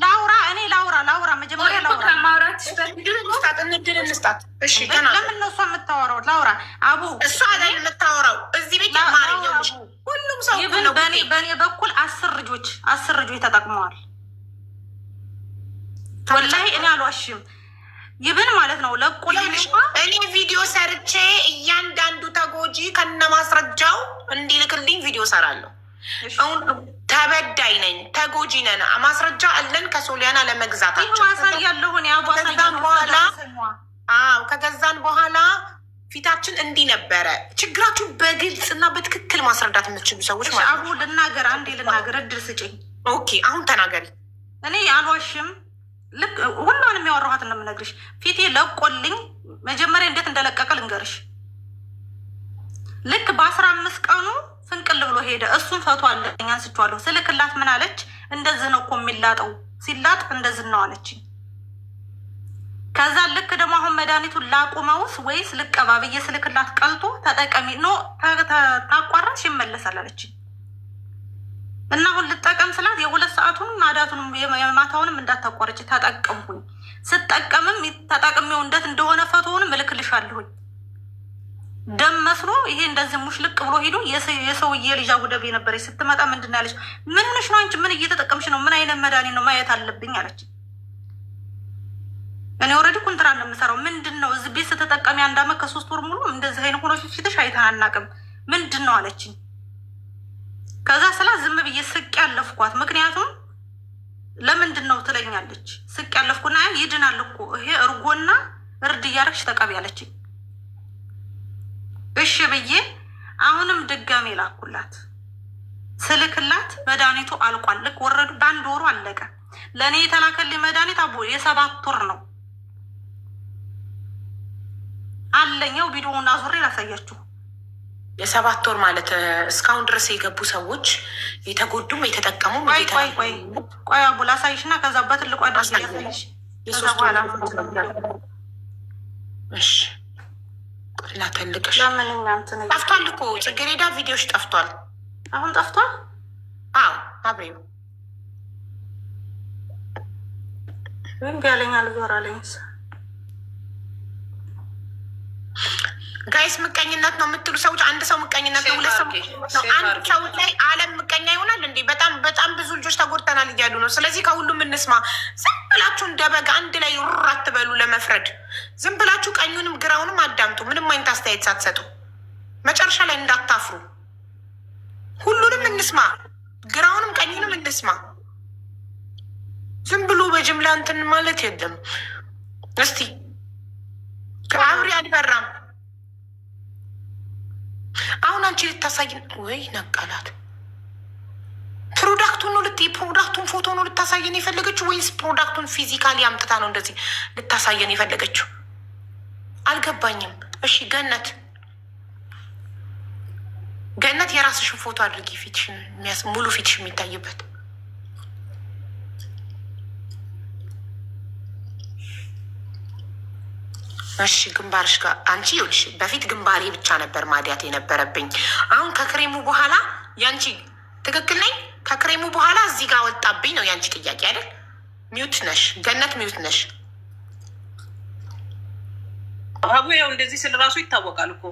ላውራ፣ እኔ ላውራ ላውራ መጀመሪያ ላውራ። ከማውራትሽ በፊት እድል እንስጣት፣ እድል እንስጣት። እሺ ተናገር። ለምን ነው እሷ የምታወራው? ላውራ አቡ። እሷ ላይ የምታወራው እዚህ ቤት ማር ይኸውልሽ፣ ሁሉም ሰው እኩል ይብን ነው። በእኔ በኩል 10 ልጆች 10 ልጆች ተጠቅመዋል። ወላሂ እኔ አልዋሽም። ይብን ማለት ነው ለቆልኝ ይኸውልሽ እንኳ እኔ ቪዲዮ ሰርቼ እያንዳንዱ ተጎጂ ከነማስረጃው እንዲልክልኝ ቪዲዮ ሰራለሁ። አሁን ተበዳይ ነኝ፣ ተጎጂ ነን፣ ማስረጃ አለን ከሶሊያና ይህ ለመግዛታችን። ማሳያለሁ እኔ አቡ። ከዛም አሳያለሁ። በኋላ አዎ ከገዛን በኋላ ፊታችን እንዲህ ነበረ። ችግራችሁ በግልጽ እና በትክክል ማስረዳት የምትችሉ ሰዎች ማለት አቡ ነው። ልናገር፣ አንዴ ልናገር፣ እድል ስጭኝ። Okay፣ አሁን ተናገሪ። እኔ አልዋሽም። ልክ ሁሉንም ያወራኋት ነው የምነግርሽ። ፊቴ ለቆልኝ መጀመሪያ እንዴት እንደለቀቀ ልንገርሽ። ልክ በ15 ቀኑ ፍንቅል ብሎ ሄደ። እሱን ፈቶ አለኝ አንስቼዋለሁ። ስልክላት ምን አለች? እንደዚህ ነው እኮ የሚላጠው፣ ሲላጥ እንደዚህ ነው አለችኝ። ከዛ ልክ ደግሞ አሁን መድኃኒቱን ላቁመውስ ወይስ ልቀባ ብዬ ስልክላት ቀልጦ ተጠቀሚ no ታቋራሽ ይመለሳል አለችኝ። እና አሁን ልጠቀም ስላት የ2 ሰዓቱንም ማዳቱንም የማታውንም እንዳታቋርጭ ተጠቀምኩኝ። ስጠቀምም ተጠቅሜው እንዴት እንደሆነ ፈቶውንም እልክልሻለሁኝ። ደም መስሎ ይሄ እንደዚህ ሙሽልቅ ብሎ ሄዶ የሰውዬ ልጅ አቡደቤ ነበረች። ስትመጣ ምንድን ነው ያለች? ምን ሆነሽ ነው አንቺ? ምን እየተጠቀምሽ ነው? ምን አይነት መድኃኒት ነው ማየት አለብኝ አለች። እኔ already ኮንትራት ነው የምሰራው። ምንድን ነው እዚህ ቤት ስትጠቀሚ አንድ አመት ከ3 ወር ሙሉ እንደዚህ አይነት ሆኖ ፊትሽ አይተን አናውቅም። ምንድን ነው አለችኝ። ከዛ ስላ ዝም ብዬ ስቅ ያለፍኳት። ምክንያቱም ለምንድን ነው ትለኛለች። ስቅ ያለፍኩና ይድናል እኮ ይሄ እርጎና እርድ እያደረግሽ ተቀቢ አለችኝ። እሺ ብዬ አሁንም ድጋሜ ላኩላት። ስልክላት መድኃኒቱ አልቋል። ልክ ወረዱ በአንድ ወሩ አለቀ። ለእኔ የተላከልኝ መድኃኒት አቦ የ7 ወር ነው አለኛው። ቪዲዮውን አዙሬ ላሳያችሁ። የ7 ወር ማለት እስካሁን ድረስ የገቡ ሰዎች የተጎዱም የተጠቀሙም ቆይ ቆይ ቆይ ቆይ አቦ ላሳይሽ እና ከዛ በትልቁ አድርጌ ላሳይሽ። ከዛ በኋላ እሺ ላተልቅሽ። ለምን እኛ እንትን ጠፍቷል እኮ ጽጌረዳ፣ ቪዲዮሽ ጠፍቷል። አሁን ጠፍቷል። አዎ አብሬው። እምቢ አለኝ፣ አልዞር አለኝ። Guys፣ ምቀኝነት ነው የምትሉ ሰዎች፣ አንድ ሰው ምቀኝነት ነው፣ ሁለት ሰው ምቀኝነት ነው። አንድ ሰው ላይ አለም ምቀኛ ይሆናል እንዴ? በጣም በጣም ብዙ ልጆች ተጎድተናል እያሉ ነው። ስለዚህ ከሁሉም እንስማ። ዝም ብላችሁ እንደ በግ አንድ ላይ ሩር አትበሉ ለመፍረድ። ዝም ብላችሁ ቀኙንም ግራውንም አዳምጡ፣ ምንም አይነት አስተያየት ሳትሰጡ መጨረሻ ላይ እንዳታፍሩ። ሁሉንም እንስማ፣ ግራውንም ቀኙንም እንስማ። ዝም ብሎ በጅምላ እንትን ማለት የለም። እስቲ አብሬ አልበራም። አሁን አንቺ ልታሳይን ወይ ነቀላት? Product ኡን ነው ልት የ product ኡን ፎቶ ነው ልታሳየን የፈለገችው ወይስ product ኡን physically አምጥታ ነው እንደዚህ ልታሳየን የፈለገችው? አልገባኝም። እሺ ገነት፣ ገነት የራስሽን ፎቶ አድርጊ፣ ፊትሽን ሙሉ ፊትሽ የሚታይበት። እሺ ግንባርሽ ጋር አንቺ ይኸውልሽ፣ በፊት ግንባሬ ብቻ ነበር ማዲያት የነበረብኝ። አሁን ከክሬሙ በኋላ ያንቺ ትክክል ነኝ። ከክሬሙ በኋላ እዚህ ጋር ወጣብኝ ነው ያንቺ ጥያቄ አይደል? Mute ነሽ ገነት፣ mute ነሽ። አቡ ያው እንደዚህ ስል ራሱ ይታወቃል እኮ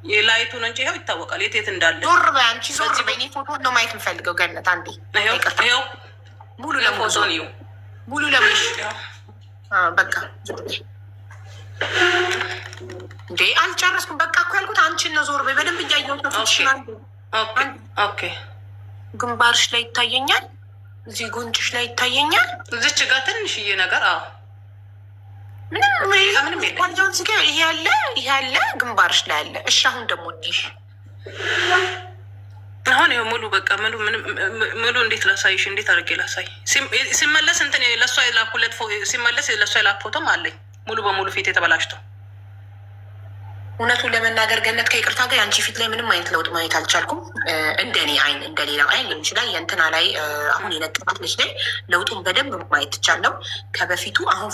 የ light ኡን እንጂ ይኸው ይታወቃል የት የት እንዳለ። ዞር በይ አንቺ ዞር በይ። እኔ ፎቶ ነው ማየት የምፈልገው ገነት። አንዴ ይቅርታ፣ ይኸው ሙሉ ለሙሉ ፎቶን ይኸው ሙሉ ለሙሉ በቃ እንዴ አልጨረስኩም። በቃ እኮ ያልኩት አንቺን ነው። ዞር በይ። በደንብ እያየሁት ነው ፊትሽን። አንዴ Okay። ግንባርሽ ላይ ይታየኛል፣ እዚህ ጉንጭሽ ላይ ይታየኛል። እዚች ጋር ትንሽዬ ነገር አዎ። ምንም ምንም የለም። ቆንጆን ስጋ ይሄ ያለ ይሄ ያለ ግንባርሽ ላይ አለ። እሺ አሁን ደግሞ እንዲህ አሁን ይኸው ሙሉ በቃ ሙሉ ሙሉ እንዴት ላሳይሽ? እንዴት አድርጌ ላሳይ? ሲመለስ እንትን ለእሷ የላኩለት ሲመለስ ለእሷ የላክ ፎቶም አለኝ ሙሉ በሙሉ ፊት የተበላሽተው። እውነቱን ለመናገር ገነት ከይቅርታ ጋር የአንቺ ፊት ላይ ምንም አይነት ለውጥ ማየት አልቻልኩም። እንደ እኔ አይን እንደ ሌላው አይን ሊሆን ይችላል። የእንትና ላይ አሁን የነጠባት ልጅ ላይ ለውጡን በደንብ ማየት ትቻለው ከበፊቱ አሁን።